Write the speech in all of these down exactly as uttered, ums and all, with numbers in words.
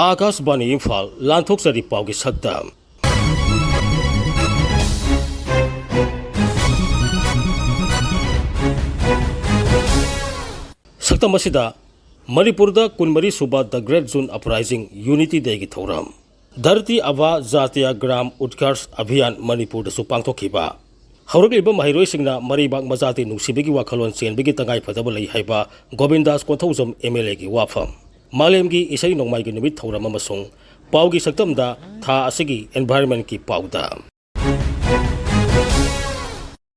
ꯑꯥꯀꯥꯁꯕꯥꯅꯤ ꯏꯝꯐꯥꯜ, ꯂꯥꯟꯊꯣꯛꯆꯔꯤ ꯄꯥꯎꯒꯤ ꯁꯛꯇꯝ꯫ ꯁꯛꯇꯝ ꯑꯁꯤꯗ ꯃꯅꯤꯄꯨꯔꯗ ꯀꯨꯟꯃꯔꯤ ꯁꯨꯕ The Great Zoon Uprising Unity Dayꯒꯤ ꯊꯧꯔꯝ꯫ ꯙꯔꯇꯤ ꯑꯥꯕꯥ ꯖꯥꯇꯤꯌꯥ ꯒ꯭ꯔꯥꯝ ꯎꯠꯀꯔꯁ ꯑꯚꯤꯌꯥꯟ ꯃꯅꯤꯄꯨꯔꯗꯁꯨ ꯄꯥꯡꯊꯣꯛꯈꯤꯕ꯫ ꯍꯧꯔꯛꯂꯤꯕ ꯃꯍꯩꯔꯣꯏꯁꯤꯡꯅ ꯃꯔꯩꯕꯥꯛ ꯃꯆꯥꯗꯤ ꯅꯨꯡꯁꯤꯕꯒꯤ ꯋꯥꯈꯜꯂꯣꯟ ꯆꯦꯟꯕꯒꯤ ꯇꯉꯥꯏꯐꯗꯕ ꯂꯩ ꯍꯥꯏꯕ ꯒꯣꯕꯤꯟꯗꯥꯁ ꯀꯣꯟꯊꯧꯖꯝ MLAꯒꯤ ꯋꯥꯐꯝ꯫ ꯃꯥꯂꯦꯝꯒꯤ ꯏꯁꯩ ꯅꯣꯡꯃꯥꯏꯒꯤ ꯅꯨꯃꯤꯠ ꯊꯧꯔꯝ ꯑꯃꯁꯨꯡ ꯄꯥꯎꯒꯤ ꯁꯛꯇꯝꯗ ꯊꯥ ꯑꯁꯤꯒꯤ environmentꯀꯤ ꯄꯥꯎꯗ꯫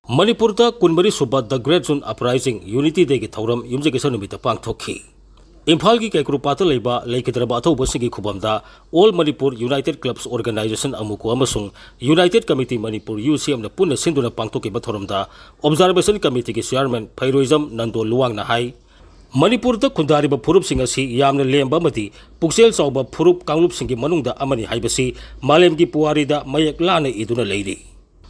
ꯃꯅꯤꯄꯨꯔꯗ ꯀꯨꯟꯃꯔꯤ ꯁꯨꯕ The Great Zoon Uprising Unity Dayꯒꯤ ꯊꯧꯔꯝ ꯌꯨꯝꯖꯀꯩꯁ ꯅꯨꯃꯤꯠꯇ ꯄꯥꯡꯊꯣꯛꯈꯤ꯫ ꯏꯝꯐꯥꯜꯒꯤ ꯀꯩꯀ꯭ꯔꯨꯄꯥꯠꯇ ꯂꯩꯕ ꯂꯩꯈꯤꯗ꯭ꯔꯕ ꯑꯊꯧꯕꯁꯤꯡꯒꯤ ꯈꯨꯕꯝꯗ All Manipur United Clubs Organisation, ꯑꯃꯨꯀꯣ, ꯑꯃꯁꯨꯡ United Committee Manipur, UCMꯅ ꯄꯨꯟꯅ ꯁꯤꯟꯗꯨꯅ ꯄꯥꯡꯊꯣꯛꯈꯤꯕ ꯊꯧꯔꯝꯗ Observation Committeeꯒꯤ chairman ꯐꯩꯔꯣꯏꯖꯝ ꯅꯟꯗꯣ ꯂꯨꯋꯥꯡꯅ ꯍꯥꯏ, ꯃꯅꯤꯄꯨꯔꯗ ꯈꯨꯟꯗꯥꯔꯤꯕ ꯐꯨꯔꯨꯞꯁꯤꯡ ꯑꯁꯤ ꯌꯥꯝꯅ ꯂꯦꯝꯕ ꯑꯃꯗꯤ ꯄꯨꯛꯆꯦꯜ ꯆꯥꯎꯕ ꯐꯨꯔꯨꯞ ꯀꯥꯡꯂꯨꯞꯁꯤꯡꯒꯤ ꯃꯅꯨꯡꯗ ꯑꯃꯅꯤ ꯍꯥꯏꯕꯁꯤ ꯃꯥꯂꯦꯝꯒꯤ ꯄꯨꯋꯥꯔꯤꯗ ꯃꯌꯦꯛ ꯂꯥꯅ ꯏꯗꯨꯅ ꯂꯩꯔꯤ꯫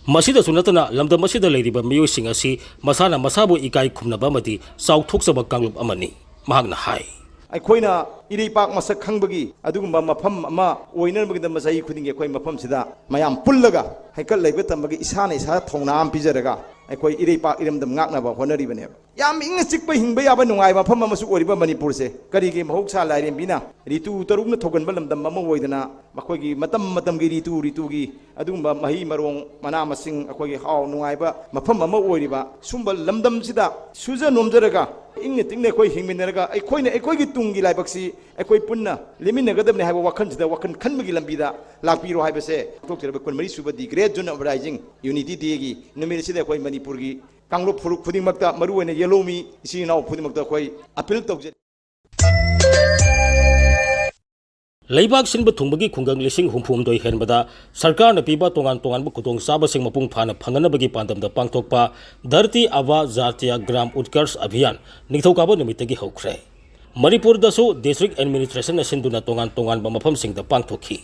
ꯃꯁꯤꯗꯁꯨ ꯅꯠꯇꯅ, ꯂꯝꯗꯝ ꯑꯁꯤꯗ ꯂꯩꯔꯤꯕ ꯃꯤꯑꯣꯏꯁꯤꯡ ꯑꯁꯤ ꯃꯁꯥꯅ ꯃꯁꯥꯕꯨ ꯏꯀꯥꯏ ꯈꯨꯝꯅꯕ ꯑꯃꯗꯤ ꯆꯥꯎꯊꯣꯛꯆꯕ ꯀꯥꯡꯂꯨꯞ ꯑꯃꯅꯤ, ꯃꯍꯥꯛꯅ ꯍꯥꯏ꯫ ꯑꯩꯈꯣꯏꯅ ꯏꯔꯩꯄꯥꯛ ꯃꯁꯛ ꯈꯪꯕꯒꯤ ꯑꯗꯨꯒꯨꯝꯕ ꯃꯐꯝ ꯑꯃ ꯑꯣꯏꯅꯕꯒꯤꯗꯃꯛ ꯆꯍꯤ ꯈꯨꯗꯤꯡꯒꯤ ꯑꯩꯈꯣꯏ ꯃꯐꯝꯁꯤꯗ ꯃꯌꯥꯝ ꯄꯨꯜꯂꯒ ꯍꯩꯀꯠ ꯂꯩꯕ ꯇꯝꯕꯒꯤ ꯏꯁꯥꯅ ꯏꯁꯥꯗ ꯊꯧꯅꯥ ꯑꯃ ꯄꯤꯖꯔꯒ ꯑꯩꯈꯣꯏ ꯏꯔꯩꯄꯥꯛ ꯏꯔꯝꯗꯝ ꯉꯥꯛꯅꯕ ꯍꯣꯠꯅꯔꯤꯕꯅꯦꯕ꯫ ꯌꯥꯝ ꯏꯪꯅ ꯆꯤꯛꯄ ꯍꯤꯡꯕ ꯌꯥꯕ ꯅꯨꯡꯉꯥꯏꯕ ꯃꯐꯝ ꯑꯃꯁꯨ ꯑꯣꯏꯔꯤꯕ ꯃꯅꯤꯄꯨꯔꯁꯦ꯫ ꯀꯔꯤꯒꯤ ꯃꯍꯧꯁꯥ ꯂꯥꯏꯔꯦꯝꯕꯤꯅ ꯔꯤꯇꯨ ꯇꯔꯨꯛꯅ ꯊꯧꯒꯟꯕ ꯂꯝꯗꯝ ꯑꯃ ꯑꯣꯏꯗꯅ ꯃꯈꯣꯏꯒꯤ ꯃꯇꯝ ꯃꯇꯝꯒꯤ ꯔꯤꯇꯨ ꯔꯤꯇꯨꯒꯤ ꯑꯗꯨꯒꯨꯝꯕ ꯃꯍꯩ ꯃꯔꯣꯡ, ꯃꯅꯥ ꯃꯁꯤꯡ, ꯑꯩꯈꯣꯏꯒꯤ ꯍꯥꯎ ꯅꯨꯡꯉꯥꯏꯕ ꯃꯐꯝ ꯑꯃ ꯑꯣꯏꯔꯤꯕ ꯁꯨꯝꯕ ꯂꯝꯗꯝꯁꯤꯗ ꯁꯨꯖ ꯅꯣꯝꯖꯔꯒ ꯏꯪꯅ ꯇꯤꯡꯅ ꯑꯩꯈꯣꯏ ꯍꯤꯡꯃꯤꯟꯅꯔꯒ ꯑꯩꯈꯣꯏꯅ ꯑꯩꯈꯣꯏꯒꯤ ꯇꯨꯡꯒꯤ ꯂꯥꯏꯕꯛꯁꯤ ꯑꯩꯈꯣꯏ ꯄꯨꯟꯅ ꯂꯦꯝꯃꯤꯟꯅꯒꯗꯕꯅꯤ ꯍꯥꯏꯕ ꯋꯥꯈꯜꯁꯤꯗ ꯋꯥꯈꯜ ꯈꯟꯕꯒꯤ ꯂꯝꯕꯤꯗ ꯂꯥꯛꯄꯤꯔꯣ ꯍꯥꯏꯕꯁꯦ ꯍꯧꯗꯣꯛꯆꯔꯤꯕ ꯀꯨꯟꯃꯔꯤ ꯁꯨꯕ The Great Zoon Uprising Unity Dayꯒꯤ ꯅꯨꯃꯤꯠ ꯑꯁꯤꯗ ꯑꯩꯈꯣꯏ ꯃꯅꯤꯄꯨꯔꯒꯤ ꯀꯥꯡꯂꯨꯞ ꯐꯨꯔꯨꯞ ꯈꯨꯗꯤꯡꯃꯛꯇ, ꯃꯔꯨꯑꯣꯏꯅ ꯌꯦꯜꯍꯧꯃꯤ ꯏꯆꯤꯜ ꯏꯅꯥꯎ ꯈꯨꯗꯤꯡꯃꯛꯇ ꯑꯩꯈꯣꯏ ꯑꯥꯄꯤꯜ ꯇꯧꯖꯔꯤ꯫ ꯂꯩꯕꯥꯛ ꯁꯤꯟꯕ ꯊꯨꯡꯕꯒꯤ ꯈꯨꯡꯒꯪ ꯂꯤꯁꯤꯡ ꯍꯨꯝꯐꯨ ꯍꯨꯝꯗꯣꯏ ꯍꯦꯟꯕꯗ ꯁꯔꯀꯥꯔꯅ ꯄꯤꯕ ꯇꯣꯉꯥꯟ ꯇꯣꯉꯥꯟꯕ ꯈꯨꯗꯣꯡꯆꯥꯕꯁꯤꯡ ꯃꯄꯨꯡ ꯐꯥꯅ ꯐꯪꯅꯅꯕꯒꯤ ꯄꯥꯟꯗꯝꯗ ꯄꯥꯡꯊꯣꯛꯄ ꯙꯔꯇꯤ ꯑꯥꯕꯥ ꯖꯥꯇꯤꯌꯥ ꯒ꯭ꯔꯥꯝ ꯎꯠꯀꯔꯁ ꯑꯚꯤꯌꯥꯟ ꯅꯤꯡꯊꯧꯀꯥꯕ ꯅꯨꯃꯤꯠꯇꯒꯤ ꯍꯧꯈ꯭ꯔꯦ꯫ ꯃꯅꯤꯄꯨꯔꯗꯁꯨ district administrationꯅ ꯁꯤꯟꯗꯨꯅ ꯇꯣꯉꯥꯟ ꯇꯣꯉꯥꯟꯕ ꯃꯐꯝꯁꯤꯡꯗ ꯄꯥꯡꯊꯣꯛꯈꯤ꯫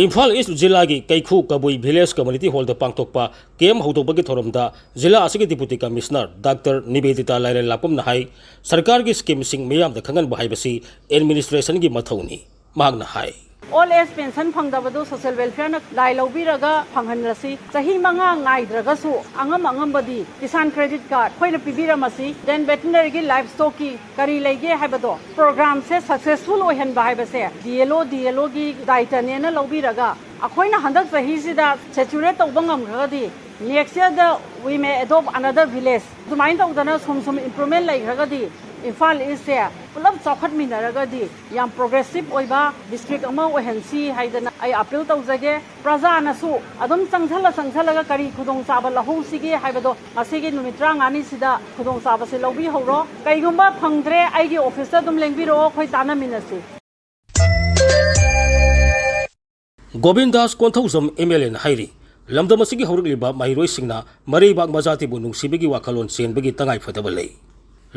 ꯏꯝꯐꯥꯜ ꯏꯁ꯭ꯠ ꯖꯤꯂꯥꯒꯤ ꯀꯩꯈꯨ ꯀꯕꯨꯏ village community hallꯗ ꯄꯥꯡꯊꯣꯛꯄ camp ꯍꯧꯗꯣꯛꯄꯒꯤ ꯊꯧꯔꯝꯗ ꯖꯤꯂꯥ ꯑꯁꯤꯒꯤ Deputy Commissioner ꯗꯥꯛꯇꯔ ꯅꯤꯕꯦꯗꯤꯇꯥ ꯂꯥꯏꯔꯦꯟ ꯂꯥꯛꯄꯝꯅ ꯍꯥꯏ, ꯁꯔꯀꯥꯔꯒꯤ schemeꯁꯤꯡ ꯃꯤꯌꯥꯝꯗ ꯈꯪꯍꯟꯕ ꯍꯥꯏꯕꯁꯤ administrationꯒꯤ ꯃꯊꯧꯅꯤ꯫ ꯃꯍꯥꯛꯅ ꯍꯥꯏ꯫ ꯑꯣꯜ ꯑꯦꯖ ꯄꯦꯟꯁꯟ ꯐꯪꯗꯕꯗꯨ ꯁꯣꯁꯤꯌꯦꯜ ꯋꯦꯜꯐꯤꯌꯔꯅ ꯗꯥꯏ ꯂꯧꯕꯤꯔꯒ ꯐꯪꯍꯜꯂꯁꯤ꯫ ꯆꯍꯤ ꯃꯉꯥ ꯉꯥꯏꯗ꯭ꯔꯒꯁꯨ ꯑꯉꯝ ꯑꯉꯝꯕꯗꯤ ꯀꯤꯁꯥꯟ ꯀ꯭ꯔꯦꯗꯤꯠ ꯀꯥꯔꯗ ꯑꯩꯈꯣꯏꯅ ꯄꯤꯕꯤꯔꯝꯃꯁꯤ꯫ ꯗꯦꯟ ꯚꯦꯇꯤꯅꯔꯤꯒꯤ ꯂꯥꯏꯐ ꯁ꯭ꯇꯣꯛꯀꯤ ꯀꯔꯤ ꯂꯩꯒꯦ ꯍꯥꯏꯕꯗꯣ ꯄ꯭ꯔꯣꯒ꯭ꯔꯥꯝꯁꯦ ꯁꯛꯁꯦꯁꯐꯨꯜ ꯑꯣꯏꯍꯟꯕ ꯍꯥꯏꯕꯁꯦ ꯗꯤ ꯑꯦꯜ ꯑꯣ, ꯗꯤ ꯑꯦꯜ ꯑꯣꯒꯤ ꯗꯥꯏꯇꯅꯦꯅ ꯂꯧꯕꯤꯔꯒ ꯑꯩꯈꯣꯏꯅ ꯍꯟꯗꯛ ꯆꯍꯤꯁꯤꯗ ꯁꯦꯆꯨꯔꯦꯠ ꯇꯧꯕ ꯉꯝꯈ꯭ꯔꯒꯗꯤ next year the we may adopt another village꯫ ꯑꯗꯨꯃꯥꯏꯅ ꯇꯧꯗꯅ ꯁꯨꯝ ꯁꯨꯝ ꯏꯝꯄ꯭ꯔꯨꯚꯃꯦꯟ ꯂꯩꯈ꯭ꯔꯒꯗꯤ ꯏꯝꯐꯥꯜ ꯏꯁꯁꯦ ꯄꯨꯂꯞ ꯆꯥꯎꯈꯠꯃꯤꯟꯅꯔꯒꯗꯤ ꯌꯥꯝ ꯄ꯭ꯔꯣꯒ꯭ꯔꯦꯁꯤꯞ ꯑꯣꯏꯕ ꯗꯤꯁꯇ꯭ꯔꯤꯛ ꯑꯃ ꯑꯣꯏꯍꯟꯁꯤ ꯍꯥꯏꯗꯅ ꯑꯩ ꯑꯄꯤꯜ ꯇꯧꯖꯒꯦ꯫ ꯄ꯭ꯔꯖꯥꯅꯁꯨ ꯑꯗꯨꯝ ꯆꯪꯁꯜꯂ ꯆꯪꯁꯜꯂꯒ ꯀꯔꯤ ꯈꯨꯗꯣꯡꯆꯥꯕ ꯂꯧꯍꯧꯁꯤꯒꯦ ꯍꯥꯏꯕꯗꯣ ꯉꯁꯤꯒꯤ ꯅꯨꯃꯤꯠ ꯇꯔꯥꯃꯉꯥꯅꯤꯁꯤꯗ ꯈꯨꯗꯣꯡꯆꯥꯕꯁꯦ ꯂꯧꯕꯤꯍꯧꯔꯣ꯫ ꯀꯩꯒꯨꯝꯕ ꯐꯪꯗ꯭ꯔꯦ, ꯑꯩꯒꯤ ꯑꯣꯐꯤꯁꯇ ꯑꯗꯨꯝ ꯂꯦꯡꯕꯤꯔꯛꯑꯣ, ꯑꯩꯈꯣꯏ ꯇꯥꯟꯅꯃꯤꯟꯅꯁꯤ꯫ ꯒꯣꯕꯤꯟꯗꯥꯁ ꯀꯣꯟꯊꯧꯖꯝ ꯑꯦꯝ ꯑꯦꯜ ꯑꯦꯅ ꯍꯥꯏꯔꯤ, ꯂꯝꯗꯝ ꯑꯁꯤꯒꯤ ꯍꯧꯔꯛꯂꯤꯕ ꯃꯍꯩꯔꯣꯏꯁꯤꯡꯅ ꯃꯔꯩꯕꯥꯛ ꯃꯖꯥꯇꯤꯕꯨ ꯅꯨꯡꯁꯤꯕꯒꯤ ꯋꯥꯈꯜꯂꯣꯟ ꯆꯦꯟꯕꯒꯤ ꯇꯉꯥꯏꯐꯗꯕ ꯂꯩ꯫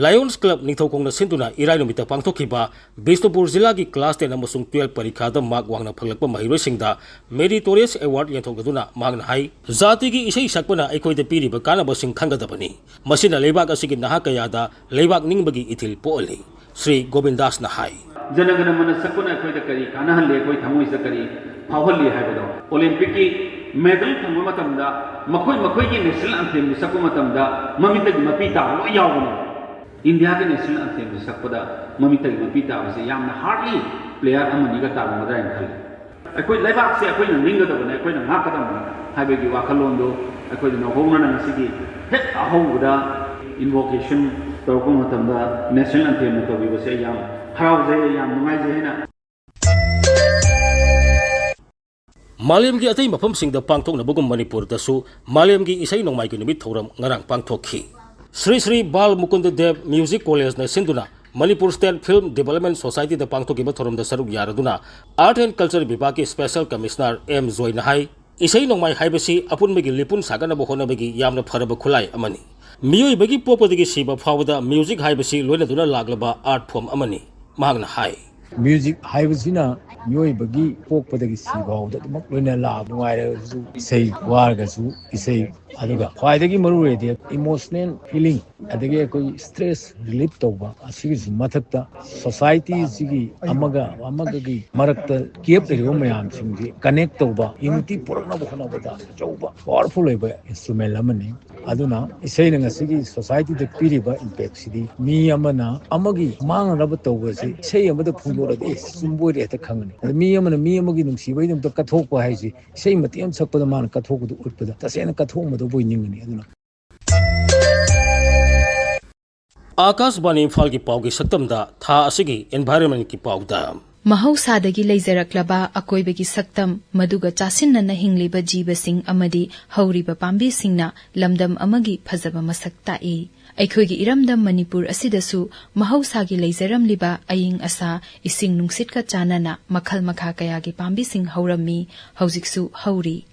ꯂꯥꯌꯣꯟꯁ ꯀ꯭ꯂꯕ ꯅꯤꯡꯊꯧꯈꯣꯡꯅ ꯁꯤꯟꯗꯨꯅ ꯏꯔꯥꯏ ꯅꯨꯃꯤꯠꯇ ꯄꯥꯡꯊꯣꯛꯈꯤꯕ ꯕꯤꯁꯅꯨꯄꯨꯔ ꯖꯤꯂꯥꯒꯤ ꯀ꯭ꯂꯥꯁ ꯇꯦꯟ ꯑꯃꯁꯨꯡ ꯇꯨꯌꯦꯜꯐ ꯄꯔꯤꯈꯥꯗ ꯃꯥꯔꯛ ꯋꯥꯡꯅ ꯐꯪꯂꯛꯄ ꯃꯍꯩꯔꯣꯏꯁꯤꯡꯗ ꯃꯦꯔꯤꯇꯣꯔꯤꯌꯁ ꯑꯦꯋꯥꯔꯗ ꯌꯦꯟꯊꯣꯛꯂꯗꯨꯅ ꯃꯍꯥꯛꯅ ꯍꯥꯏ, ꯖꯥꯇꯤꯒꯤ ꯏꯁꯩ ꯁꯛꯄꯅ ꯑꯩꯈꯣꯏꯗ ꯄꯤꯔꯤꯕ ꯀꯥꯟꯅꯕꯁꯤꯡ ꯈꯪꯒꯗꯕꯅꯤ꯫ ꯃꯁꯤꯅ ꯂꯩꯕꯥꯛ ꯑꯁꯤꯒꯤ ꯅꯍꯥ ꯀꯌꯥꯗ ꯂꯩꯕꯥꯛ ꯅꯤꯡꯕꯒꯤ ꯏꯊꯤꯜ ꯄꯣꯛꯍꯜꯂꯤ꯫ ꯁ꯭ꯔꯤ ꯒꯣꯕꯤꯟꯗꯥꯁꯅ ꯍꯥꯏ꯫ ꯖꯅꯒꯅꯃꯅ ꯁꯛꯄꯅ ꯑꯩꯈꯣꯏꯗ ꯀꯔꯤ ꯀꯥꯟꯅꯍꯜꯂꯤ, ꯑꯩꯈꯣꯏ ꯊꯃꯣꯏꯁꯤꯗ ꯀꯔꯤ ꯐꯥꯎꯍꯜꯂꯤ ꯍꯥꯏꯕꯗꯣ, ꯑꯣꯂꯦꯝꯄꯤꯛꯀꯤ ꯃꯦꯗꯜ ꯐꯪꯕ ꯃꯇꯝꯗ ꯃꯈꯣꯏ ꯃꯈꯣꯏꯒꯤ ꯅꯦꯁꯅꯦꯜ ꯑꯦꯟꯊꯦꯝꯗꯨ ꯁꯛꯄ ꯃꯇꯝꯗ ꯃꯃꯤꯠꯇꯒꯤ ꯃꯄꯤ ꯇꯥꯕ ꯂꯣꯏ ꯌꯥꯎꯕꯅꯦ꯫ ꯏꯟꯗꯤꯌꯥꯒꯤ ꯅꯦꯁꯅꯦꯜ ꯑꯦꯟꯊꯦꯝꯗꯨ ꯁꯛꯄꯗ ꯃꯃꯤꯠꯇꯒꯤ ꯃꯄꯤ ꯇꯥꯕꯁꯦ ꯌꯥꯝꯅ ꯍꯥꯔꯗꯂꯤ ꯄ꯭ꯂꯦꯌꯔ ꯑꯃꯅꯤꯒ ꯇꯥꯔꯝꯒꯗ꯭ꯔꯥ ꯍꯥꯏꯅ ꯈꯜꯂꯤ꯫ ꯑꯩꯈꯣꯏ ꯂꯩꯕꯥꯛꯁꯦ ꯑꯩꯈꯣꯏꯅ ꯅꯤꯡꯒꯗꯕꯅꯤ, ꯑꯩꯈꯣꯏꯅ ꯉꯥꯛꯀꯗꯕꯅꯤ ꯍꯥꯏꯕꯒꯤ ꯋꯥꯈꯜꯂꯣꯟꯗꯨ ꯑꯩꯈꯣꯏꯗ ꯅꯧꯍꯧꯅꯅ ꯉꯁꯤꯒꯤ ꯍꯦꯛ ꯑꯍꯧꯕꯗ ꯏꯟꯚꯣꯀꯦꯁꯟ ꯇꯧꯔꯛꯄ ꯃꯇꯝꯗ ꯅꯦꯁꯅꯦꯜ ꯑꯦꯟꯊꯦꯝꯅ ꯇꯧꯕꯤꯕꯁꯦ ꯑꯩ ꯌꯥꯝ ꯍꯔꯥꯎꯖꯩ, ꯌꯥꯝ ꯅꯨꯡꯉꯥꯏꯖꯩ ꯍꯥꯏꯅ꯫ ꯃꯥꯂꯦꯝꯒꯤ ꯑꯇꯩ ꯃꯐꯝꯁꯤꯡꯗ ꯄꯥꯡꯊꯣꯛꯅꯕꯒꯨꯝ ꯃꯅꯤꯄꯨꯔꯗꯁꯨ ꯃꯥꯂꯦꯝꯒꯤ ꯏꯁꯩ ꯅꯣꯡꯃꯥꯏꯒꯤ ꯅꯨꯃꯤꯠ ꯊꯧꯔꯝ ꯉꯔꯥꯡ ꯄꯥꯡꯊꯣꯛꯈꯤ꯫ ꯁ꯭ꯔꯤ ꯁ꯭ꯔꯤ ꯕꯥꯜ ꯃꯨꯀꯨꯟꯗ ꯗꯦꯕ ꯃ꯭ꯌꯨꯖꯤꯛ ꯀꯣꯂꯦꯖꯅ ꯁꯤꯟꯗꯨꯅ ꯃꯅꯤꯄꯨꯔ ꯁ꯭ꯇꯦꯠ ꯐꯤꯜꯝ ꯗꯤꯕꯦꯂꯞꯃꯦꯟ ꯁꯣꯁꯥꯏꯇꯤꯗ ꯄꯥꯡꯊꯣꯛꯈꯤꯕ ꯊꯧꯔꯝꯗ ꯁꯔꯨꯛ ꯌꯥꯔꯗꯨꯅ ꯑꯥꯔꯠ ꯑꯦꯟ ꯀꯜꯆꯔ ꯕꯤꯚꯥꯒꯀꯤ ꯁ꯭ꯄꯦꯁꯦꯜ ꯀꯃꯤꯁꯅꯔ ꯑꯦꯝ ꯖꯣꯏꯅ ꯍꯥꯏ, ꯏꯁꯩ ꯅꯣꯡꯃꯥꯏ ꯍꯥꯏꯕꯁꯤ ꯑꯄꯨꯟꯕꯒꯤ ꯂꯤꯄꯨꯟ ꯁꯥꯒꯠꯅꯕ ꯍꯣꯠꯅꯕꯒꯤ ꯌꯥꯝꯅ ꯐꯔꯕ ꯈꯨꯠꯂꯥꯏ ꯑꯃꯅꯤ꯫ ꯃꯤꯑꯣꯏꯕꯒꯤ ꯄꯣꯛꯄꯗꯒꯤ ꯁꯤꯕ ꯐꯥꯎꯕꯗ ꯃ꯭ꯌꯨꯖꯤꯛ ꯍꯥꯏꯕꯁꯤ ꯂꯣꯏꯅꯗꯨꯅ ꯂꯥꯛꯂꯕ ꯑꯥꯔꯠ ꯐꯣꯔꯝ ꯑꯃꯅꯤ꯫ ꯃꯍꯥꯛꯅ ꯍꯥꯏ꯫ ꯃ꯭ꯌꯨꯖꯤꯛ ꯍꯥꯏꯕꯁꯤꯅ ꯃꯤꯑꯣꯏꯕꯒꯤ ꯄꯣꯛꯄꯗꯒꯤ ꯁꯤ ꯐꯥꯎꯕꯗ ꯑꯗꯨꯃꯛ ꯂꯣꯏꯅ ꯂꯥꯛꯑ, ꯅꯨꯡꯉꯥꯏꯔꯒꯁꯨ ꯏꯁꯩ, ꯋꯥꯔꯒꯁꯨ ꯏꯁꯩ, ꯑꯗꯨꯒ ꯈ꯭ꯋꯥꯏꯗꯒꯤ ꯃꯔꯨ ꯑꯣꯏꯔꯗꯤ emotional healing, ꯑꯗꯒꯤ ꯑꯩꯈꯣꯏ stress relief ꯇꯧꯕ, ꯑꯁꯤꯒꯤꯁꯨ ꯃꯊꯛꯇ society ꯁꯤꯒꯤ ꯑꯃꯒ ꯑꯃꯒꯒꯤ ꯃꯔꯛꯇ gap ꯂꯩꯔꯤꯕ ꯃꯌꯥꯝꯁꯤꯡꯁꯤ connect ꯇꯧꯕ, unity ꯄꯨꯔꯛꯅꯕ ꯍꯣꯠꯅꯕꯗ ꯑꯆꯧꯕ powerful ꯑꯣꯏꯕ instrument ꯑꯃꯅꯤ꯫ ꯑꯗꯨꯅ ꯏꯁꯩꯅ ꯉꯁꯤꯒꯤ society ꯗ ꯄꯤꯔꯤꯕ impact ꯁꯤꯗꯤ ꯃꯤ ꯑꯃꯅ ꯑꯃꯒꯤ ꯃꯥꯡꯅꯅꯕ ꯇꯧꯕꯁꯤ ꯏꯁꯩ ꯑꯃꯗ ꯐꯣꯡꯗꯣꯛꯂꯗꯤ, "ꯑꯦ, ꯆꯨꯝꯕ ꯑꯣꯏꯔꯦ" ꯍꯦꯛꯇ ꯈꯪꯒꯅꯤ꯫ ꯑꯗ ꯃꯤ ꯑꯃꯅ ꯃꯤ ꯑꯃꯒꯤ ꯅꯨꯡꯁꯤꯕꯒꯤꯗꯃꯛꯇ ꯀꯠꯊꯣꯛꯄ ꯍꯥꯏꯁꯤ ꯏꯁꯩ ꯃꯇꯦꯛ ꯑꯃ ꯁꯛꯄꯗ ꯃꯥꯅ ꯀꯠꯊꯣꯛꯄꯗꯨ ꯎꯠꯄꯗ ꯇꯁꯦꯡꯅ ꯀꯠꯊꯣꯛꯑꯝꯕꯗꯧꯕ ꯑꯣꯏ ꯅꯤꯡꯒꯅꯤ꯫ ꯑꯗꯨꯅ ꯑꯥꯀꯥꯁꯕꯥꯅꯤ ꯏꯝꯐꯥꯜꯒꯤ ꯄꯥꯎꯒꯤ ꯁꯛꯇꯝꯗ ꯊꯥ ꯑꯁꯤꯒꯤ environment ꯀꯤ ꯄꯥꯎꯗ꯫ ꯃꯍꯧꯁꯥꯗꯒꯤ ꯂꯩꯖꯔꯛꯂꯕ ꯑꯀꯣꯏꯕꯒꯤ ꯁꯛꯇꯝ, ꯃꯗꯨꯒ ꯆꯥꯁꯤꯟꯅꯅ ꯍꯤꯡꯂꯤꯕ ꯖꯤꯕꯁꯤꯡ ꯑꯃꯗꯤ ꯍꯧꯔꯤꯕ ꯄꯥꯝꯕꯤꯁꯤꯡꯅ ꯂꯝꯗꯝ ꯑꯃꯒꯤ ꯐꯖꯕ ꯃꯁꯛ ꯇꯥꯛꯏ꯫ ꯑꯩꯈꯣꯏꯒꯤ ꯏꯔꯝꯗꯝ ꯃꯅꯤꯄꯨꯔ ꯑꯁꯤꯗꯁꯨ ꯃꯍꯧꯁꯥꯒꯤ ꯂꯩꯖꯔꯝꯂꯤꯕ ꯑꯏꯪ ꯑꯁꯥ, ꯏꯁꯤꯡ ꯅꯨꯡꯁꯤꯠꯀ ꯆꯥꯟꯅꯅ ꯃꯈꯜ ꯃꯈꯥ ꯀꯌꯥꯒꯤ ꯄꯥꯝꯕꯤꯁꯤꯡ ꯍꯧꯔꯝꯃꯤ, ꯍꯧꯖꯤꯛꯁꯨ ꯍꯧꯔꯤ꯫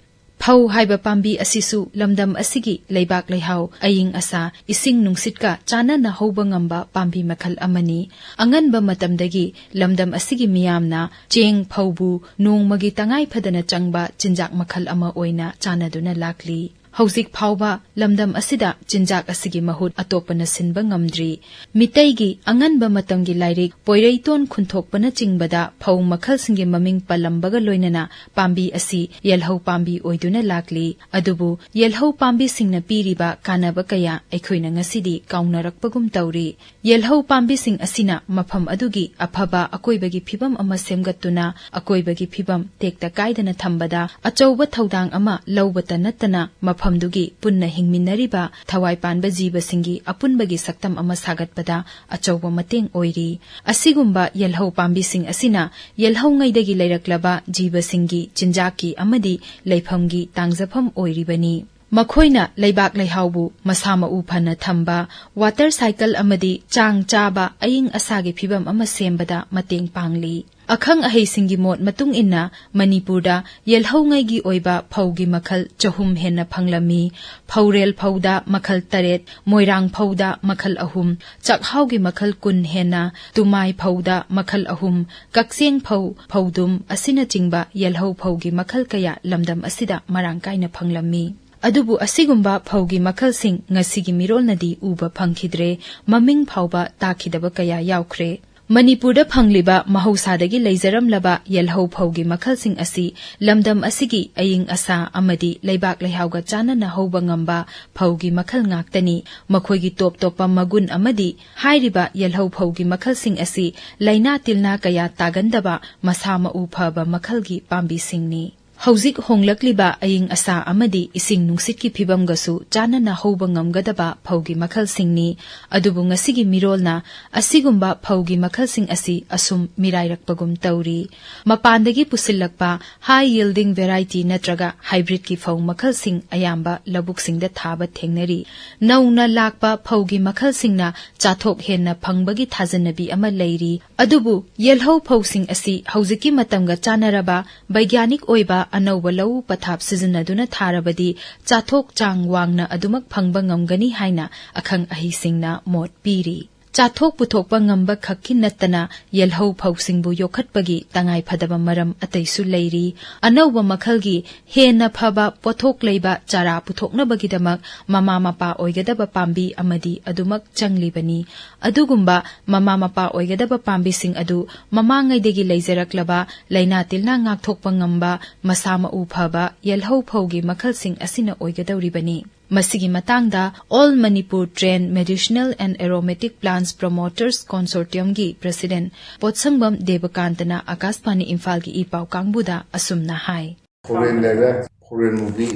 ꯐꯧ ꯍꯥꯏꯕ ꯄꯥꯝꯕꯤ ꯑꯁꯤꯁꯨ ꯂꯝꯗꯝ ꯑꯁꯤꯒꯤ ꯂꯩꯕꯥꯛ ꯂꯩꯍꯥꯎ, ꯑꯏꯪ ꯑꯁꯥ, ꯏꯁꯤꯡ ꯅꯨꯡꯁꯤꯠꯀ ꯆꯥꯟꯅꯅ ꯍꯧꯕ ꯉꯝꯕ ꯄꯥꯝꯕꯤ ꯃꯈꯜ ꯑꯃꯅꯤ꯫ ꯑꯉꯟꯕ ꯃꯇꯝꯗꯒꯤ ꯂꯝꯗꯝ ꯑꯁꯤꯒꯤ ꯃꯤꯌꯥꯝꯅ ꯆꯦꯡ ꯐꯧꯕꯨ ꯅꯣꯡꯃꯒꯤ ꯇꯉꯥꯏ ꯐꯗꯅ ꯆꯪꯕ ꯆꯤꯟꯖꯥꯛ ꯃꯈꯜ ꯑꯃ ꯑꯣꯏꯅ ꯆꯥꯟꯅꯗꯨꯅ ꯂꯥꯛꯂꯤ꯫ ꯍꯧꯖꯤꯛ ꯐꯥꯎꯕ ꯂꯝꯗꯝ ꯑꯁꯤꯗ ꯆꯤꯟꯖꯥꯛ ꯑꯁꯤꯒꯤ ꯃꯍꯨꯠ ꯑꯇꯣꯞꯄꯅ ꯁꯤꯟꯕ ꯉꯝꯗ꯭ꯔꯤ꯫ ꯃꯤꯇꯩꯒꯤ ꯑꯉꯟꯕ ꯃꯇꯝꯒꯤ ꯂꯥꯏꯔꯤꯛ ꯄꯣꯏꯔꯩꯇꯣꯟ ꯈꯨꯟꯊꯣꯛꯄꯅꯆꯤꯡꯕꯗ ꯐꯧ ꯃꯈꯜꯁꯤꯡꯒꯤ ꯃꯃꯤꯡ ꯄꯜꯂꯝꯕꯒ ꯂꯣꯏꯅꯅ ꯄꯥꯝꯕꯤ ꯑꯁꯤ ꯌꯦꯜꯍꯧ ꯄꯥꯝꯕꯤ ꯑꯣꯏꯗꯨꯅ ꯂꯥꯛꯂꯤ꯫ ꯑꯗꯨꯕꯨ ꯌꯦꯜꯍꯧ ꯄꯥꯝꯕꯤꯁꯤꯡꯅ ꯄꯤꯔꯤꯕ ꯀꯥꯟꯅꯕ ꯀꯌꯥ ꯑꯩꯈꯣꯏꯅ ꯉꯁꯤꯗꯤ ꯀꯥꯎꯅꯔꯛꯄꯒꯨꯝ ꯇꯧꯔꯤ꯫ ꯌꯦꯜꯍꯧ ꯄꯥꯝꯕꯤꯁꯤꯡ ꯑꯁꯤꯅ ꯃꯐꯝ ꯑꯗꯨꯒꯤ ꯑꯐꯕ ꯑꯀꯣꯏꯕꯒꯤ ꯐꯤꯕꯝ ꯑꯃ ꯁꯦꯝꯒꯠꯇꯨꯅ, ꯑꯀꯣꯏꯕꯒꯤ ꯐꯤꯕꯝ ꯇꯦꯛꯇ ꯀꯥꯏꯗꯅ ꯊꯝꯕꯗ ꯑꯆꯧꯕ ꯊꯧꯗꯥꯡ ꯑꯃ ꯂꯧꯕꯇ ꯅꯠꯇꯅ, ꯃꯐꯝꯗꯨꯒꯤ ꯄꯨꯟꯅ ꯍꯤꯡꯃꯤꯟꯅꯔꯤꯕ ꯊꯋꯥꯏ ꯄꯥꯟꯕ ꯖꯤꯕꯁꯤꯡꯒꯤ ꯑꯄꯨꯟꯕꯒꯤ ꯁꯛꯇꯝ ꯑꯃ ꯁꯥꯒꯠꯄꯗ ꯑꯆꯧꯕ ꯃꯇꯦꯡ ꯑꯣꯏꯔꯤ꯫ ꯑꯁꯤꯒꯨꯝꯕ ꯌꯦꯜꯍꯧ ꯄꯥꯝꯕꯤꯁꯤꯡ ꯑꯁꯤꯅ ꯌꯦꯜꯍꯧꯉꯩꯗꯒꯤ ꯂꯩꯔꯛꯂꯕ ꯖꯤꯕꯁꯤꯡꯒꯤ ꯆꯤꯟꯖꯥꯛꯀꯤ ꯑꯃꯗꯤ ꯂꯩꯐꯝꯒꯤ ꯇꯥꯡꯖꯐꯝ ꯑꯣꯏꯔꯤꯕꯅꯤ꯫ ꯃꯈꯣꯏꯅ ꯂꯩꯕꯥꯛ ꯂꯩꯍꯥꯎꯕꯨ ꯃꯁꯥ ꯃꯎ ꯐꯅ ꯊꯝꯕ, ꯋꯥꯇꯔ ꯁꯥꯏꯀꯜ ꯑꯃꯗꯤ ꯆꯥꯡ ꯆꯥꯕ ꯑꯏꯪ ꯑꯁꯥꯒꯤ ꯐꯤꯕꯝ ꯑꯃ ꯁꯦꯝꯕꯗ ꯃꯇꯦꯡ ꯄꯥꯡꯂꯤ꯫ ꯑꯈꯪ ꯑꯍꯩꯁꯤꯡꯒꯤ ꯃꯣꯠ ꯃꯇꯨꯡ ꯏꯟꯅ, ꯃꯅꯤꯄꯨꯔꯗ ꯌꯦꯜꯍꯧꯉꯩꯒꯤ ꯑꯣꯏꯕ ꯐꯧꯒꯤ ꯃꯈꯜ ꯆꯍꯨꯝ ꯍꯦꯟꯅ ꯐꯪꯂꯝꯃꯤ꯫ ꯐꯧꯔꯦꯜ ꯐꯧꯗ ꯃꯈꯜ ꯇꯔꯦꯠ, ꯃꯣꯏꯔꯥꯡ ꯐꯧꯗ ꯃꯈꯜ ꯑꯍꯨꯝ, ꯆꯥꯛꯍꯥꯎꯒꯤ ꯃꯈꯜ ꯀꯨꯟ ꯍꯦꯟꯅ, ꯇꯨꯃꯥꯏ ꯐꯧꯗ ꯃꯈꯜ ꯑꯍꯨꯝ, ꯀꯛꯆꯦꯡ ꯐꯧ, ꯐꯧꯗꯨꯝ ꯑꯁꯤꯅꯆꯤꯡꯕ ꯌꯦꯜꯍꯧ ꯐꯧꯒꯤ ꯃꯈꯜ ꯀꯌꯥ ꯂꯝꯗꯝ ꯑꯁꯤꯗ ꯃꯔꯥꯡ ꯀꯥꯏꯅ ꯐꯪꯂꯝꯃꯤ꯫ ꯑꯗꯨꯕꯨ ꯑꯁꯤꯒꯨꯝꯕ ꯐꯧꯒꯤ ꯃꯈꯜꯁꯤꯡ ꯉꯁꯤꯒꯤ ꯃꯤꯔꯣꯜꯅꯗꯤ ꯎꯕ ꯐꯪꯈꯤꯗ꯭ꯔꯦ, ꯃꯃꯤꯡ ꯐꯥꯎꯕ ꯇꯥꯈꯤꯗꯕ ꯀꯌꯥ ꯌꯥꯎꯈ꯭ꯔꯦ꯫ ꯃꯅꯤꯄꯨꯔꯗ ꯐꯪꯂꯤꯕ ꯃꯍꯧꯁꯥꯗꯒꯤ ꯂꯩꯖꯔꯝꯂꯕ ꯌꯦꯜꯍꯧ ꯐꯧꯒꯤ ꯃꯈꯜꯁꯤꯡ ꯑꯁꯤ ꯂꯝꯗꯝ ꯑꯁꯤꯒꯤ ꯑꯏꯪ ꯑꯁꯥ ꯑꯃꯗꯤ ꯂꯩꯕꯥꯛ ꯂꯩꯍꯥꯎꯒ ꯆꯥꯟꯅꯅ ꯍꯧꯕ ꯉꯝꯕ ꯐꯧꯒꯤ ꯃꯈꯜ ꯉꯥꯛꯇꯅꯤ꯫ ꯃꯈꯣꯏꯒꯤ ꯇꯣꯞ ꯇꯣꯞꯄ ꯃꯒꯨꯟ ꯑꯃꯗꯤ ꯍꯥꯏꯔꯤꯕ ꯌꯦꯜꯍꯧ ꯐꯧꯒꯤ ꯃꯈꯜꯁꯤꯡ ꯑꯁꯤ ꯂꯥꯏꯅꯥ ꯇꯤꯜꯅꯥ ꯀꯌꯥ ꯇꯥꯒꯟꯗꯕ ꯃꯁꯥ ꯃꯎ ꯐꯕ ꯃꯈꯜꯒꯤ ꯄꯥꯝꯕꯤꯁꯤꯡꯅꯤ꯫ ꯍꯧꯖꯤꯛ ꯍꯣꯡꯂꯛꯂꯤꯕ ꯑꯏꯪ ꯑꯁꯥ ꯑꯃꯗꯤ ꯏꯁꯤꯡ ꯅꯨꯡꯁꯤꯠꯀꯤ ꯐꯤꯕꯝꯒꯁꯨ ꯆꯥꯟꯅꯅ ꯍꯧꯕ ꯉꯝꯒꯗꯕ ꯐꯧꯒꯤ ꯃꯈꯜꯁꯤꯡꯅꯤ꯫ ꯑꯗꯨꯕꯨ ꯉꯁꯤꯒꯤ ꯃꯤꯔꯣꯜꯅ ꯑꯁꯤꯒꯨꯝꯕ ꯐꯧꯒꯤ ꯃꯈꯜꯁꯤꯡ ꯑꯁꯤ ꯑꯁꯨꯝ ꯃꯤꯔꯥꯏꯔꯛꯄꯒꯨꯝ ꯇꯧꯔꯤ꯫ ꯃꯄꯥꯟꯗꯒꯤ ꯄꯨꯁꯤꯜꯂꯛꯄ high yielding variety ꯅꯠꯇ꯭ꯔꯒ hybridꯀꯤ ꯐꯧ ꯃꯈꯜꯁꯤꯡ ꯑꯌꯥꯝꯕ ꯂꯧꯕꯨꯛꯁꯤꯡꯗ ꯊꯥꯕ ꯊꯦꯡꯅꯔꯤ꯫ ꯅꯧꯅ ꯂꯥꯛꯄ ꯐꯧꯒꯤ ꯃꯈꯜꯁꯤꯡꯅ ꯆꯥꯊꯣꯛ ꯍꯦꯟꯅ ꯐꯪꯕꯒꯤ ꯊꯥꯖꯅꯕꯤ ꯑꯃ ꯂꯩꯔꯤ꯫ ꯑꯗꯨꯕꯨ ꯌꯦꯜꯍꯧ ꯐꯧꯁꯤꯡ ꯑꯁꯤ ꯍꯧꯖꯤꯛꯀꯤ ꯃꯇꯝꯒ ꯆꯥꯟꯅꯔꯕ ꯕꯩꯒ꯭ꯌꯥꯅꯤꯛ ꯑꯣꯏꯕ ꯑꯅꯧꯕ ꯂꯧꯎ ꯄꯊꯥꯞ ꯁꯤꯖꯤꯟꯅꯗꯨꯅ ꯊꯥꯔꯕꯗꯤ ꯆꯥꯊꯣꯛ ꯆꯥꯡ ꯋꯥꯡꯅ ꯑꯗꯨꯃꯛ ꯐꯪꯕ ꯉꯝꯒꯅꯤ ꯍꯥꯏꯅ ꯑꯈꯪ ꯑꯍꯩꯁꯤꯡꯅ ꯃꯣꯠ ꯄꯤꯔꯤ꯫ ꯆꯥꯊꯣꯛ ꯄꯨꯊꯣꯛꯄ ꯉꯝꯕ ꯈꯛꯀꯤ ꯅꯠꯇꯅ ꯌꯦꯜꯍꯧ ꯐꯧꯁꯤꯡꯕꯨ ꯌꯣꯛꯈꯠꯄꯒꯤ ꯇꯉꯥꯏꯐꯗꯕ ꯃꯔꯝ ꯑꯇꯩꯁꯨ ꯂꯩꯔꯤ꯫ ꯑꯅꯧꯕ ꯃꯈꯜꯒꯤ ꯍꯦꯟꯅ ꯐꯕ ꯄꯣꯠꯊꯣꯛ ꯂꯩꯕ ꯆꯥꯔꯥ ꯄꯨꯊꯣꯛꯅꯕꯒꯤꯗꯃꯛ ꯃꯃꯥ ꯃꯄꯥ ꯑꯣꯏꯒꯗꯕ ꯄꯥꯝꯕꯤ ꯑꯃꯗꯤ ꯑꯗꯨꯃꯛ ꯆꯪꯂꯤꯕꯅꯤ꯫ ꯑꯗꯨꯒꯨꯝꯕ ꯃꯃꯥ ꯃꯄꯥ ꯑꯣꯏꯒꯗꯕ ꯄꯥꯝꯕꯤꯁꯤꯡ ꯑꯗꯨ ꯃꯃꯥꯡꯉꯩꯗꯒꯤ ꯂꯩꯖꯔꯛꯂꯕ ꯂꯥꯏꯅꯥ ꯇꯤꯜꯅꯥ ꯉꯥꯛꯊꯣꯛꯄ ꯉꯝꯕ, ꯃꯁꯥ ꯃꯎ ꯐꯕ ꯌꯦꯜꯍꯧ ꯐꯧꯒꯤ ꯃꯈꯜꯁꯤꯡ ꯑꯁꯤꯅ ꯑꯣꯏꯒꯗꯧꯔꯤꯕꯅꯤ꯫ ꯃꯁꯤꯒꯤ ꯃꯇꯥꯡꯗ All Manipur Trained Medicinal and Aromatic Plants Promoters Consortiumꯒꯤ President ꯄꯣꯠꯁꯪꯕꯝ ꯗꯦꯕꯀꯥꯟꯇꯅ ꯑꯀꯥꯁꯕꯥꯅꯤ ꯏꯝꯐꯥꯜꯒꯤ ꯏ ꯄꯥꯎ ꯀꯥꯡꯕꯨꯗ ꯑꯁꯨꯝꯅ ꯍꯥꯏ꯫ ꯐꯧꯔꯦꯟ ꯂꯩꯔꯦ, ꯐꯧꯔꯦꯟ ꯃꯨꯕꯤ,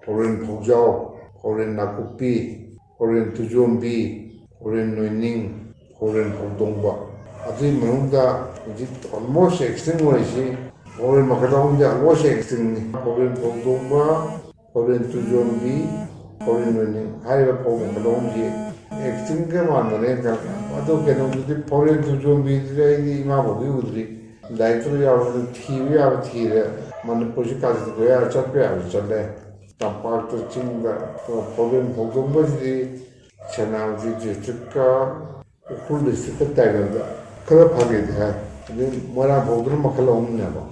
ꯐꯧꯔꯦꯟ ꯐꯧꯖꯥꯎ, ꯐꯧꯔꯦꯟ ꯅꯥꯀꯨꯞꯄꯤ, ꯐꯧꯔꯦꯟ ꯇꯨꯖꯣꯝꯕꯤ, ꯐꯧꯔꯦꯟ ꯅꯣꯏꯅꯤꯡ, ꯐꯧꯔꯦꯟ ꯐꯧꯗꯣꯡꯕ꯫ ꯑꯗꯨꯒꯤ ꯃꯅꯨꯡꯗ ꯍꯧꯖꯤꯛ almost extinct ꯑꯣꯏꯔꯤꯁꯤ ꯐꯧꯔꯦꯟ ꯃꯈꯜ ꯑꯍꯨꯝꯗꯤ almost extinctꯅꯤ꯫ ꯐꯧꯔꯦꯟ ꯐꯧꯗꯣꯡꯕ, ꯐꯥꯎꯔꯦꯟ ꯇꯨꯖꯣꯟꯕꯤ, ꯐꯥꯎꯔꯦꯟ ꯃꯅꯤꯡ ꯍꯥꯏꯔꯤꯕ ꯐꯧ ꯃꯈꯜ ꯑꯍꯨꯝꯁꯤ ꯑꯦꯛꯁꯇꯤꯡꯒ ꯃꯥꯟꯅꯔꯦ꯫ ꯑꯗꯣ ꯀꯩꯅꯣꯗꯨꯗꯤ ꯐꯥꯎꯔꯦꯟ ꯇꯨꯖꯣꯟꯕꯤꯗꯨꯗꯤ ꯑꯩꯗꯤ ꯏꯃꯥ ꯐꯥꯎꯗꯤ ꯎꯗ꯭ꯔꯤ꯫ ꯂꯥꯏꯔꯤꯛꯇꯨꯗ ꯌꯥꯎꯔꯕꯅꯤꯅ ꯊꯤꯕ ꯌꯥꯕ ꯊꯤꯔꯦ꯫ ꯃꯅꯤꯄꯨꯔꯁꯤ ꯀꯥꯆꯤꯟ ꯀꯣꯌꯥ ꯆꯠꯄ ꯌꯥꯕ ꯆꯠꯂꯦ꯫ ꯇꯝꯄꯥꯛꯇ ꯆꯤꯡꯗ ꯐꯥꯎꯔꯦꯟ ꯐꯧꯗꯣꯛꯄꯁꯤꯗꯤ ꯁꯦꯅꯥꯄꯇꯤ ꯗꯤꯁꯇ꯭ꯔꯤꯛꯀ ꯎꯈ꯭ꯔꯨꯜ ꯗꯤꯁꯇ꯭ꯔꯤꯛꯀ ꯇꯥꯏꯒꯔꯗ ꯈꯔ ꯐꯒꯦꯗꯤ ꯍꯥꯏ꯫ ꯑꯗꯩ ꯃꯣꯏꯔꯥꯡ ꯐꯧꯗꯨꯅ ꯃꯈꯜ ꯑꯍꯨꯝꯅꯦꯕ꯫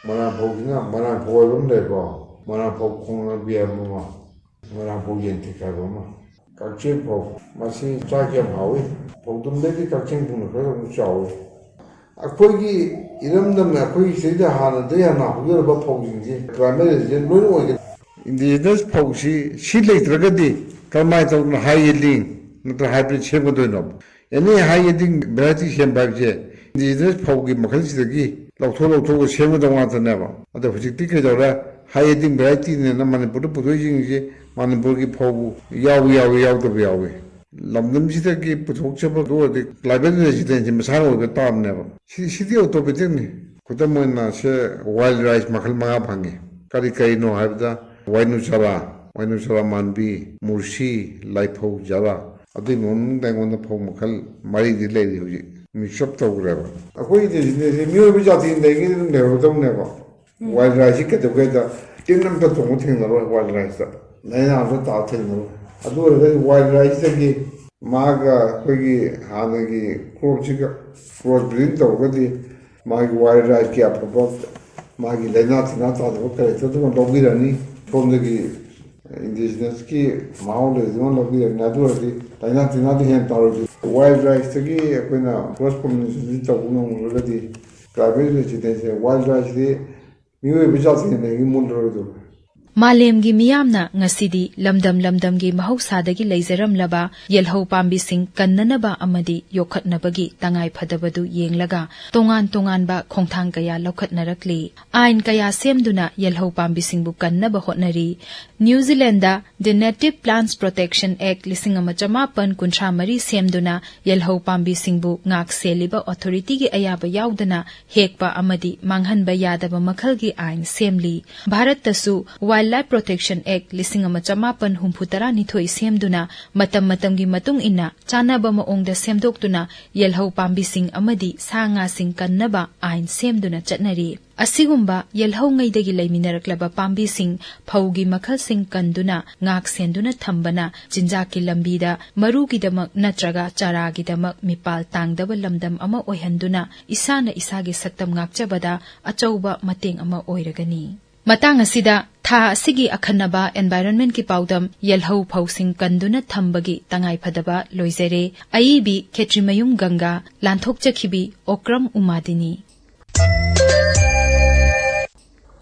ꯃꯣꯏꯔꯥꯡ ꯐꯧꯁꯤꯅ ꯃꯣꯏꯔꯥꯡ ꯐꯧ ꯍꯥꯏꯕ ꯑꯃ ꯂꯩꯀꯣ, ꯃꯣꯏꯔꯥꯡ ꯐꯧ ꯈꯣꯡꯅꯕꯤ ꯍꯥꯏꯕ ꯑꯃ, ꯃꯣꯏꯔꯥꯡ ꯐꯧ ꯌꯦꯟꯊꯤꯛ ꯍꯥꯏꯕ ꯑꯃ, ꯀꯛꯆꯦꯡ ꯐꯧ꯫ ꯃꯁꯤ ꯆꯥꯛ ꯌꯥꯝ ꯍꯥꯎꯏ꯫ ꯐꯧꯗꯨꯝꯗꯩꯗꯤ ꯀꯛꯆꯦꯡ ꯐꯧꯅ ꯈꯔ ꯑꯃꯨꯛ ꯆꯥꯎꯏ꯫ ꯑꯩꯈꯣꯏꯒꯤ ꯏꯔꯝꯗꯝꯅ ꯑꯩꯈꯣꯏꯒꯤ ꯁꯤꯗꯩꯗ ꯍꯥꯟꯅꯗꯒꯤ ꯍꯥꯟꯅ ꯍꯧꯖꯔꯕ ꯐꯧꯁꯤꯡꯁꯤ ꯀ꯭ꯂꯥꯏꯃꯦꯠ ꯔꯦꯖꯤꯁꯇꯦꯟ ꯂꯣꯏꯅ ꯑꯣꯏꯒꯅꯤ꯫ ꯏꯟꯗꯤꯖꯤꯅꯁ ꯐꯧꯁꯤ ꯁꯤ ꯂꯩꯇ꯭ꯔꯒꯗꯤ ꯀꯔꯝꯍꯥꯏꯅ ꯇꯧꯗꯅ ꯍꯥꯏ ꯌꯤꯜꯗꯤꯡ ꯅꯠꯇ꯭ꯔꯒ ꯍꯥꯏꯕ꯭ꯔꯤꯠ ꯁꯦꯝꯒꯗꯣꯏꯅꯣ? ꯑꯦꯅꯤ ꯍꯥꯏ ꯌꯤꯜꯗꯤꯡ ꯚꯦꯔꯥꯏꯇꯤ ꯁꯦꯝꯕ ꯍꯥꯏꯕꯁꯦ ꯏꯟꯗꯤꯖꯤꯅꯁ ꯐꯧꯒꯤ ꯃꯈꯜꯁꯤꯗꯒꯤ ꯂꯧꯊꯣꯛ ꯂꯧꯊꯣꯛꯑꯒ ꯁꯦꯝꯒꯗꯧ ꯉꯥꯛꯇꯅꯦꯕ꯫ ꯑꯗꯣ ꯍꯧꯖꯤꯛꯇꯤ ꯀꯩꯗꯧꯔꯦ? ꯍꯥꯏ ꯌꯤꯜꯗꯤꯡ ꯚꯦꯔꯥꯏꯇꯤꯅꯦꯅ ꯃꯅꯤꯄꯨꯔꯗ ꯄꯨꯊꯣꯛꯏꯁꯤꯡꯁꯦ ꯃꯅꯤꯄꯨꯔꯒꯤ ꯐꯧꯕꯨ ꯌꯥꯎꯏ, ꯌꯥꯎꯏ, ꯌꯥꯎꯗꯕ ꯌꯥꯎꯏ꯫ ꯂꯝꯗꯝꯁꯤꯗꯒꯤ ꯄꯨꯊꯣꯛꯆꯕ ꯑꯗꯨ ꯑꯣꯏꯔꯗꯤ ꯀ꯭ꯂꯥꯏꯃꯦꯠ ꯔꯦꯖꯤꯁꯇꯦꯟꯁꯤ ꯃꯁꯥꯅ ꯑꯣꯏꯕ ꯇꯥꯕꯅꯦꯕ꯫ ꯁꯤ, ꯁꯤꯗꯤ ꯑꯣꯇꯣꯃꯦꯇꯤꯛꯅꯤ꯫ ꯈꯨꯗꯝ ꯑꯣꯏꯅ ꯁꯦ ꯋꯥꯏꯜ ꯔꯥꯏꯁ ꯃꯈꯜ ꯃꯉꯥ ꯐꯪꯉꯤ꯫ ꯀꯔꯤ ꯀꯔꯤꯅꯣ ꯍꯥꯏꯕꯗ ꯋꯥꯏꯅꯨ ꯆꯔꯥ, ꯋꯥꯏꯅꯨ ꯆꯔꯥ ꯃꯥꯟꯕꯤ, ꯃꯨꯔꯁꯤ, ꯂꯥꯏꯐꯧ ꯆꯔꯥ, ꯑꯗꯨꯒꯤ ꯃꯅꯨꯡꯗ ꯑꯩꯉꯣꯟꯗ ꯐꯧ ꯃꯈꯜ ꯃꯔꯤꯗꯤ ꯂꯩꯔꯤ ꯍꯧꯖꯤꯛ ꯃꯤꯛꯁ ꯑꯞ ꯇꯧꯈ꯭ꯔꯦꯕ꯫ ꯑꯩꯈꯣꯏꯒꯤ ꯗꯤꯖꯤꯅꯦꯁꯁꯦ ꯃꯤꯑꯣꯏꯕ ꯖꯥꯇꯤꯗꯒꯤ ꯑꯗꯨꯝ ꯂꯩꯍꯧꯔꯗꯧꯅꯦꯕ꯫ ꯋꯥꯏꯜ ꯔꯥꯏꯁꯁꯤ ꯀꯩꯗꯧꯒꯦꯗ ꯇꯤꯟ ꯑꯝꯇ ꯆꯣꯡꯕ ꯊꯦꯡꯅꯔꯣꯏ ꯋꯥꯏꯜ ꯔꯥꯏꯁꯇ꯫ ꯂꯥꯏꯅꯥ ꯑꯝꯇ ꯇꯥꯕ ꯊꯦꯡꯅꯔꯣꯏ꯫ ꯑꯗꯨ ꯑꯣꯏꯔꯒꯗꯤ ꯋꯥꯏꯜ ꯔꯥꯏꯁꯇꯒꯤ ꯃꯥꯒ ꯑꯩꯈꯣꯏꯒꯤ ꯍꯥꯟꯅꯒꯤ ꯀ꯭ꯔꯣꯞꯁꯤꯒ ꯀ꯭ꯔꯣꯁ ꯕ꯭ꯔꯤꯗꯤꯡ ꯇꯧꯔꯒꯗꯤ ꯃꯥꯒꯤ ꯋꯥꯏꯜ ꯔꯥꯏꯁꯀꯤ ꯑꯐꯕ ꯃꯥꯒꯤ ꯂꯥꯏꯅꯥ ꯇꯤꯟꯅꯥ ꯇꯥꯗꯕ ꯀꯔꯦꯛꯇꯔꯗꯨꯃ ꯂꯧꯕꯤꯔꯅꯤ꯫ ꯁꯣꯝꯗꯒꯤ ꯏꯟꯗꯤꯖꯤꯅꯁꯀꯤ ꯃꯍꯥꯎ ꯂꯩꯔꯤꯗꯨꯃ ꯂꯧꯕꯤꯔꯅꯤ꯫ ꯑꯗꯨ ꯑꯣꯏꯔꯗꯤ ꯂꯥꯏꯅꯥ ꯇꯤꯟꯅꯥꯗꯤ ꯍꯦꯟꯅ ꯇꯥꯔꯣꯏꯗꯣꯏꯅꯤ꯫ ꯋꯥꯏꯜ ꯔꯥꯏꯁꯇꯒꯤ ꯑꯩꯈꯣꯏꯅ ꯀ꯭ꯔꯣꯁ ꯄꯣꯂꯤꯅꯦꯁꯟꯁꯤ ꯇꯧꯕ ꯉꯝꯂꯒꯗꯤ ꯀ꯭ꯂꯥꯏꯃꯦꯠ ꯔꯦꯖꯤꯁꯇꯦꯟꯁꯁꯦ ꯋꯥꯏꯜ ꯔꯥꯏꯁꯁꯤꯗꯤ ꯃꯤꯑꯣꯏꯕ ꯖꯥꯇꯤꯅ ꯂꯩꯒꯤ ꯃꯨꯠꯂꯔꯣꯏꯗꯧꯕ꯫ ꯃꯥꯂꯦꯝꯒꯤ ꯃꯤꯌꯥꯝꯅ ꯉꯁꯤꯗꯤ ꯂꯝꯗꯝ ꯂꯝꯗꯝꯒꯤ ꯃꯍꯧꯁꯥꯗꯒꯤ ꯂꯩꯖꯔꯝꯂꯕ ꯌꯦꯜꯍꯧ ꯄꯥꯝꯕꯤꯁꯤꯡ ꯀꯟꯅꯅꯕ ꯑꯃꯗꯤ ꯌꯣꯛꯈꯠꯅꯕꯒꯤ ꯇꯉꯥꯏꯐꯗꯕꯗꯨ ꯌꯦꯡꯂꯒ ꯇꯣꯉꯥꯟ ꯇꯣꯉꯥꯟꯕ ꯈꯣꯡꯊꯥꯡ ꯀꯌꯥ ꯂꯧꯈꯠꯅꯔꯛꯂꯤ꯫ ꯑꯥꯏꯟ ꯀꯌꯥ ꯁꯦꯝꯗꯨꯅ ꯌꯦꯜꯍꯧ ꯄꯥꯝꯕꯤꯁꯤꯡꯕꯨ ꯀꯟꯅꯕ ꯍꯣꯠꯅꯔꯤ꯫ New Zealand The Native Plants Protection Act ꯂꯤꯁꯤꯡ ꯑꯃ ꯆꯃꯥꯄꯟ ꯀꯨꯟꯊ꯭ꯔꯥ ꯃꯔꯤ ꯁꯦꯝꯗꯨꯅ ꯌꯦꯜꯍꯧ ꯄꯥꯝꯕꯤꯁꯤꯡꯕꯨ ꯉꯥꯛ ꯁꯦꯜꯂꯤꯕ ꯑꯣꯊꯣꯔꯤꯇꯤꯒꯤ ꯑꯌꯥꯕ ꯌꯥꯎꯗꯅ ꯍꯦꯛꯄ ꯑꯃꯗꯤ ꯃꯥꯡꯍꯟꯕ ꯌꯥꯗꯕ ꯃꯈꯜꯒꯤ ꯑꯥꯏꯟ ꯁꯦꯝꯂꯤ꯫ ꯚꯥꯔꯠꯇꯁꯨ ꯋꯥꯏꯜ Wildlife Protection Act ꯂꯤꯁꯤꯡ ꯑꯃ ꯆꯃꯥꯄꯟ ꯍꯨꯝꯐꯨ ꯇꯔꯥꯅꯤꯊꯣꯏ ꯁꯦꯝꯗꯨꯅ ꯃꯇꯝ ꯃꯇꯝꯒꯤ ꯃꯇꯨꯡ ꯏꯟꯅ ꯆꯥꯟꯅꯕ ꯃꯑꯣꯡꯗ ꯁꯦꯝꯗꯣꯛꯇꯨꯅ ꯌꯦꯜꯍꯧ ꯄꯥꯝꯕꯤꯁꯤꯡ ꯑꯃꯗꯤ ꯁꯥ ꯉꯥꯁꯤꯡ ꯀꯟꯅꯕ ꯑꯥꯏꯟ ꯁꯦꯝꯗꯨꯅ ꯆꯠꯅꯔꯤ꯫ ꯑꯁꯤꯒꯨꯝꯕ ꯌꯦꯜꯍꯧꯉꯩꯗꯒꯤ ꯂꯩꯃꯤꯟꯅꯔꯛꯂꯕ ꯄꯥꯝꯕꯤꯁꯤꯡ, ꯐꯧꯒꯤ ꯃꯈꯜꯁꯤꯡ ꯀꯟꯗꯨꯅ ꯉꯥꯛ ꯁꯦꯟꯗꯨꯅ ꯊꯝꯕꯅ ꯆꯤꯟꯖꯥꯛꯀꯤ ꯂꯝꯕꯤꯗ ꯃꯔꯨꯒꯤꯗꯃꯛ ꯅꯠꯇ꯭ꯔꯒ ꯆꯥꯔꯥꯒꯤꯗꯃꯛ ꯃꯤꯄꯥꯜ ꯇꯥꯡꯗꯕ ꯂꯝꯗꯝ ꯑꯃ ꯑꯣꯏꯍꯟꯗꯨꯅ ꯏꯁꯥꯅ ꯏꯁꯥꯒꯤ ꯁꯛꯇꯝ ꯉꯥꯛꯆꯕꯗ ꯑꯆꯧꯕ ꯃꯇꯦꯡ ꯑꯃ ꯑꯣꯏꯔꯒꯅꯤ꯫ ꯃꯇꯥꯡ ꯑꯁꯤꯗ ꯊꯥ ꯑꯁꯤꯒꯤ ꯑꯈꯟꯅꯕ environment ꯀꯤ ꯄꯥꯎꯗꯝ ꯌꯦꯜꯍꯧ ꯐꯧꯁꯤꯡ ꯀꯟꯗꯨꯅ ꯊꯝꯕꯒꯤ ꯇꯉꯥꯏꯐꯗꯕ ꯂꯣꯏꯖꯔꯦ꯫ ꯑꯏꯕꯤ ꯈꯦꯇ꯭ꯔꯤꯃꯌꯨꯝ ꯒꯪꯒꯥ, ꯂꯥꯟꯊꯣꯛꯆꯈꯤꯕꯤ ꯑꯣꯀ꯭ꯔꯝ ꯎꯃꯥꯗꯤꯅꯤ꯫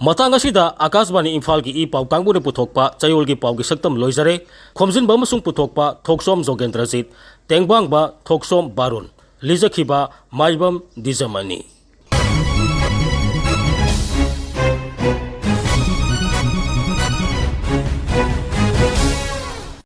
ꯃꯇꯥꯡ ꯑꯁꯤꯗ ꯑꯀꯥꯁꯕꯥꯅꯤ ꯏꯝꯐꯥꯜꯒꯤ ꯏ ꯄꯥꯎ ꯀꯥꯡꯕꯨꯅ ꯄꯨꯊꯣꯛꯄ ꯆꯌꯣꯜꯒꯤ ꯄꯥꯎꯒꯤ ꯁꯛꯇꯝ ꯂꯣꯏꯖꯔꯦ꯫ ꯈꯣꯝꯖꯤꯟꯕ ꯑꯃꯁꯨꯡ ꯄꯨꯊꯣꯛꯄ ꯊꯣꯛꯆꯣꯝ ꯖꯣꯒꯦꯟꯗ꯭ꯔꯖꯤꯠ, ꯇꯦꯡꯕꯥꯡꯕ ꯊꯣꯛꯆꯣꯝ ꯕꯥꯔꯨꯟ, ꯂꯤꯖꯈꯤꯕ ꯃꯥꯏꯕꯝ ꯗꯤꯖꯃꯅꯤ꯫